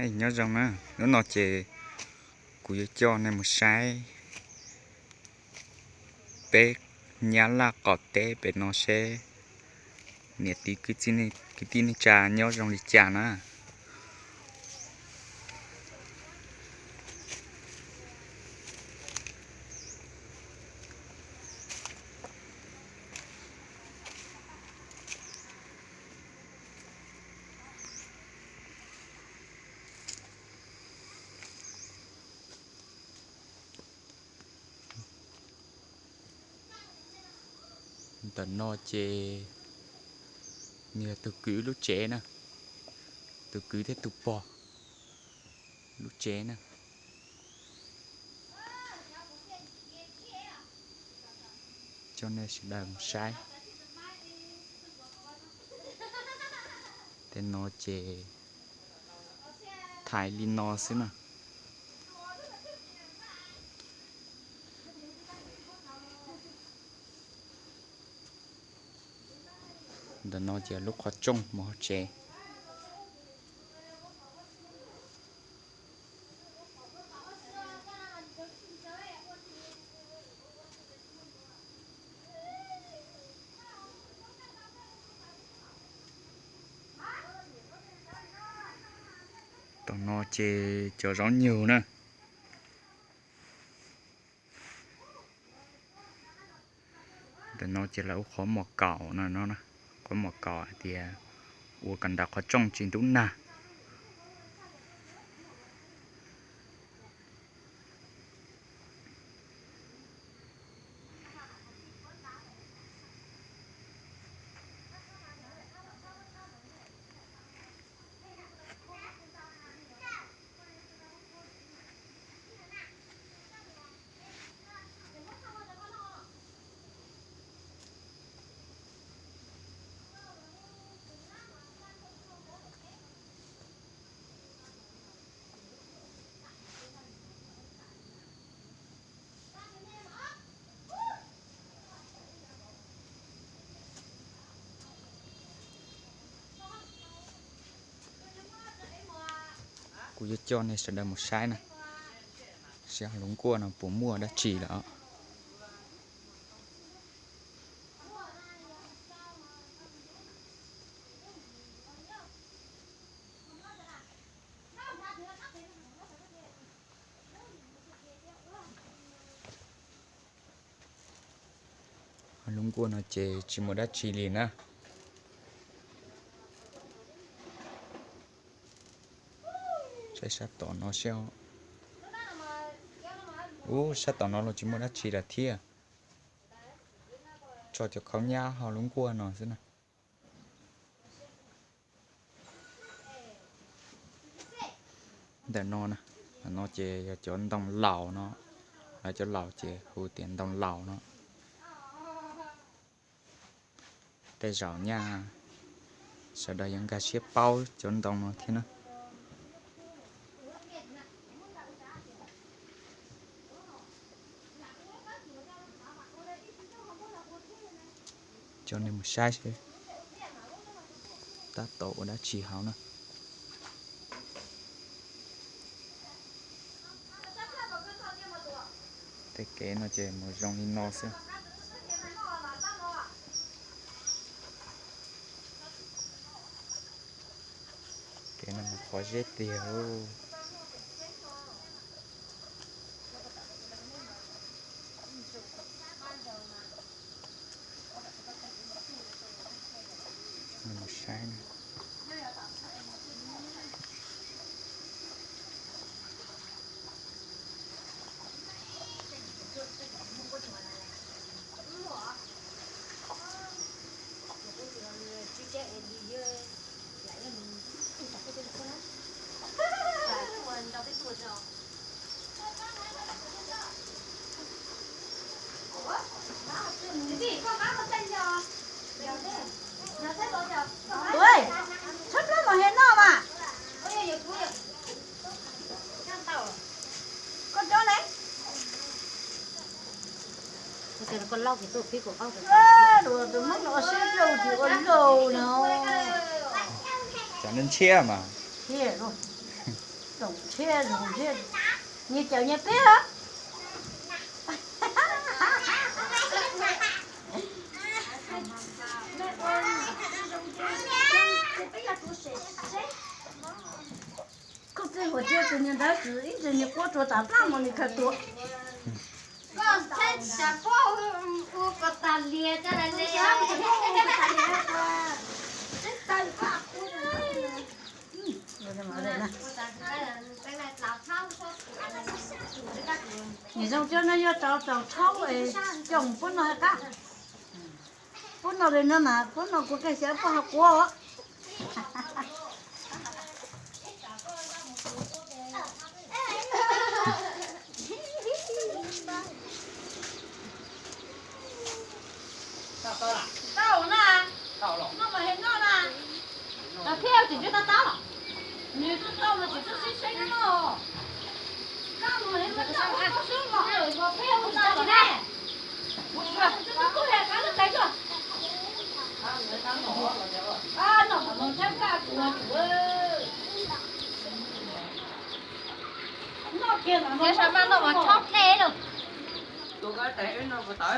Nyob zoo na, hnub no ces kuv yuav coj nej mus saib peb nyab laj qaum teb pem no seb niam txiv kwv tij neej tsa nyob zoo li cas na. Ntawm no ces nws yog tus kwv lub tsev na, tus kwv thiab tus pog lub tsev na. Coj nej sawv daws mus saib. Tej no ces thaiv li no xwb na. Ntawm no ces lub qhov rooj mus hauv tsev. Tom no ces cov zaub nyug na. Ntawm no ces lawv ua qhov muag kaus no, qhov muag kaus hais tias ua kom nram qhov rooj tsis ntub nag. Kuv yuav coj nej sawv daws mus saib na, saib hauv lub nkuaj no puas muaj dab tsi lawm. Hauv lub nkuaj no ces tsis muaj dab tsi li na. Saib sab tom no seb. Ub, sab tom no los tsis muaj dab tsi lawm thiab. Tso cov khaub nyab hauv lub nkuaj no xwb na. Ntawm no, ntawm no ces yog cov ntoo laus no, lawv cov laus ces hu tias ntoo laus no. Tej zaum nyaj sawv daws yuav nkag siab paub cov ntoo no thiab na. Coj nej mus saib seb tab tom ua dab tsi hauv na. Tej kev no ces mus zoo li no xwb. Kev no mus qhov zeb tiag. Mus saib. Ua, tshaib plab mas he noj mas. Koj cov ne? Tus Hmoob no siab rau tus ua laug no. Cov ntshiab mas. Zoo thiab zoo thiab, nyias caum nyias peb. Koj txij huas cia tus niag ntawd tsis ib ntsis niag quab tsuas tas plab mus nws khaws tuag. Koj txhob tsis xav paub ua kom tas lias tas li. Nim zoo cov no yog rau rau thaub es coj mus pub noj qab. Pub noj li no mas pub noj kuv kawg xyaw pub ho quav. Tau na, noj mas he noj na. Tau thiab tsis twb tab tab los. Nws tuaj tau mas tsis tuaj sib seb noj. Kab mus he mas tau tau sub mas, mas peb ua tsis tau los ne. Mus tsis tau, tsis tau tub he kab lub tais tuaj. Noj mas mus tshab kab kuv mas kuv. Noj kiag mas mus tshab kab mas chob dlej lawm. Tus kab tais wb noj puas tau?